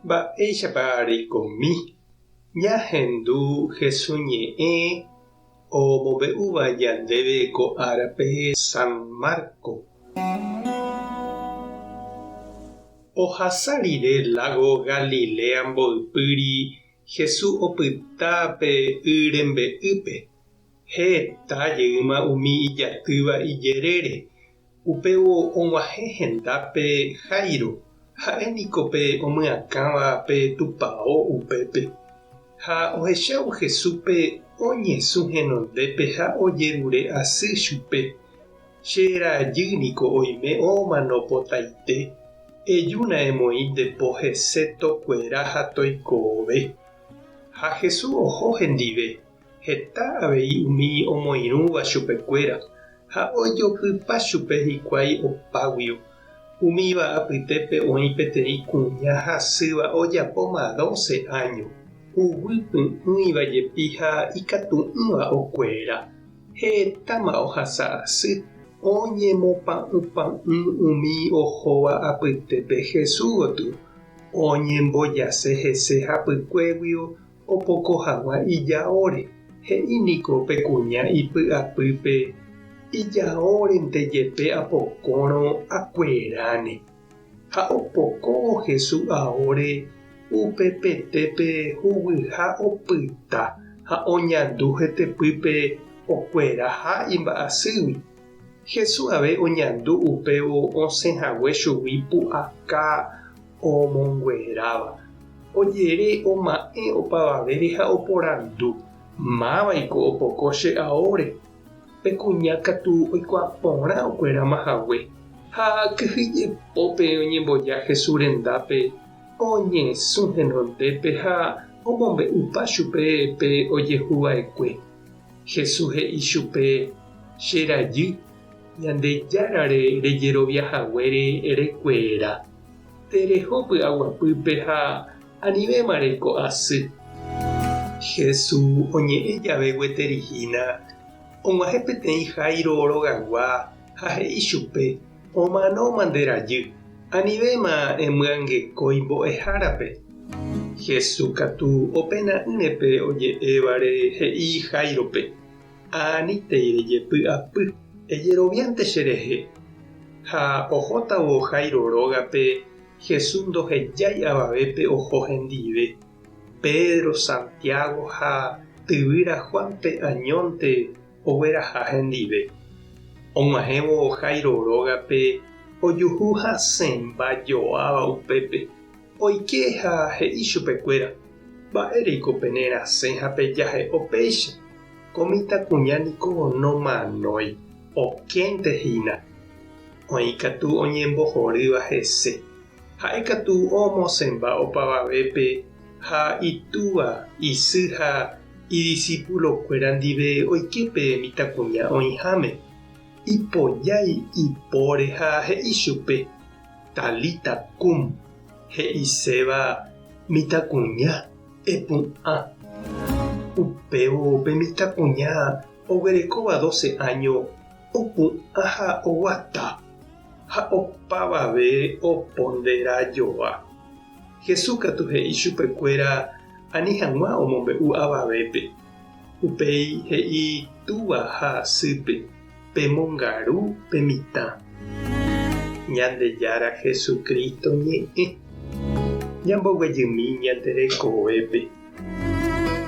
Mba'éichapa reikomi ñahendu Hesu ñe'ẽ omombe'úva ñandéve ko árape San Marco? Ohasa rire lágo Galilea mboypýri Hesu opyta pe y rembe'ýpe. Heta jeýma umi ijatýva ijerére, upévo og̃uahẽ hendápe Jairo, ha'e niko pe omyakãva pe tupao upépe. Ha ohechávo Jesúspe oñesũ henondépe ha ojerure asy chupe, Che rajy niko oime omano potaite, ejúna emoĩ nde po hese tokuera ha toikove. Ha Jesús oho hendive. Heta avei umi omoirũva chupekuéra ha ojopypa chupe hikuái opáguio. Umíva apytépe oĩ peteĩ kuña hasýva ojapóma dóse áño, huguy py'ỹiva jepi ha ikatu'ỹva okuera. Hetáma ohasa asy, oñemopa'ũpa'ũ umi ohóva apytépe Jesús gotyo, oñembojase hese hapykuéguio Opoko hag̃ua ijaóre, he'i niko pe kuña ipy'apýpe, Ijaórente jepe apokórõ akueráne. Ha opokóvo Jesús aóre, upepetépe huguyha opyta ha oñandu hetepýpe okueraha imba'asýgui. Jesús ave oñandu upévo osẽ hague chugui pu'aka omongueráva. Ojere oma'ẽ opavavére ha oporandu, Mávaiko opoko che aóre? Pe kuña katu oikuaa porã okueráma hague, ha kyhyjepópe oñemboja Jesús rendápe, oñesũ henondépe ha omombe'upa chupe pe ojehuva'ekue. Jesús he'i chupe, Che rajy, Ñandejárare rejerovia haguére rekuera. Tereho py'aguapýpe ha anivéma reko asy. Jesús oñe'ẽ jave gueteri hína, og̃uahẽ peteĩ Jairo rogagua ha he'i chupe, Omanóma nde rajy, anivéma emyangekói mbo'ehárape. Jesús katu opena'ỹre pe oje'évare he'i Jáirope, Anítei rejepy'apy, ejeroviánte cherehe. Ha ohótavo Jairo rógape, Jesús ndohejái avavépe oho hendive. Pedro, Santiago ha tyvýra Juánpe añónte ogueraha hendive. Og̃uahẽvo Jairo rógape ojuhu hasẽmba joáva upépe. Oike ha he'i chupekuéra, Mba'éreiko pene rasẽ ha pejahe'o péicha? Ko mitãkuña niko nomanói, okénte hína. Oĩ katu oñembohorýva hese. Ha'e katu omosẽmba opavavépe ha itúva, isy ha idisipulokuéra ndive oike pe mitãkuña oĩháme. Ipojái ipóre ha he'i chupe, Talita kum, he'iséva mitãkuña, epu'ã. Upévo pe mitãkuña oguerekóva dóse áño opu'ã ha oguata, ha opavave opondera joa. Jesús katu he'i chupekuéra ani hag̃ua omombe'u avavépe. Upéi he'i túva ha sýpe, Pemongaru pe mitã. Ñandejára Jesucristo ñe'ẽ. Ñamboguejymi ñande rekovépe.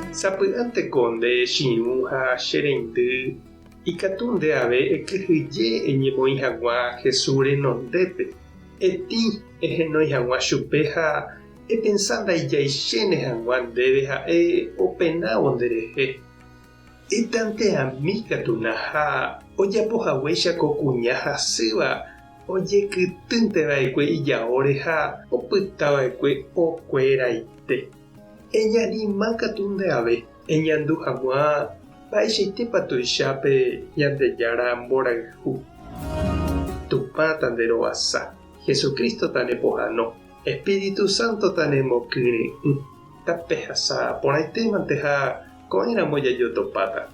Sapy'ánte ko nde chi'ũ ha che reindy ikatu nde ave ekyhyje eñemoĩ hag̃ua Jesús renondépe, etĩ ehenói hag̃ua chupe ha epensa ndaijaichéne hag̃ua ndéve ha'e openávo nderehe. Itanteami katu ha ojapo haguéicha ko kuña hasýva ojekytýnte va'ekue ijaóre ha opyta va'ekue okueraite. Eñanima katu nde ave eñandu hag̃ua mba'eichaitépa tuicha pe Ñandejára mborayhu. Tupã tanderovasa, Jesucristo tanepohãno, Espíritu Santo tanemokyre'ỹ. Tapehasa porãitémante ha ko'ẽramo jajotopáta.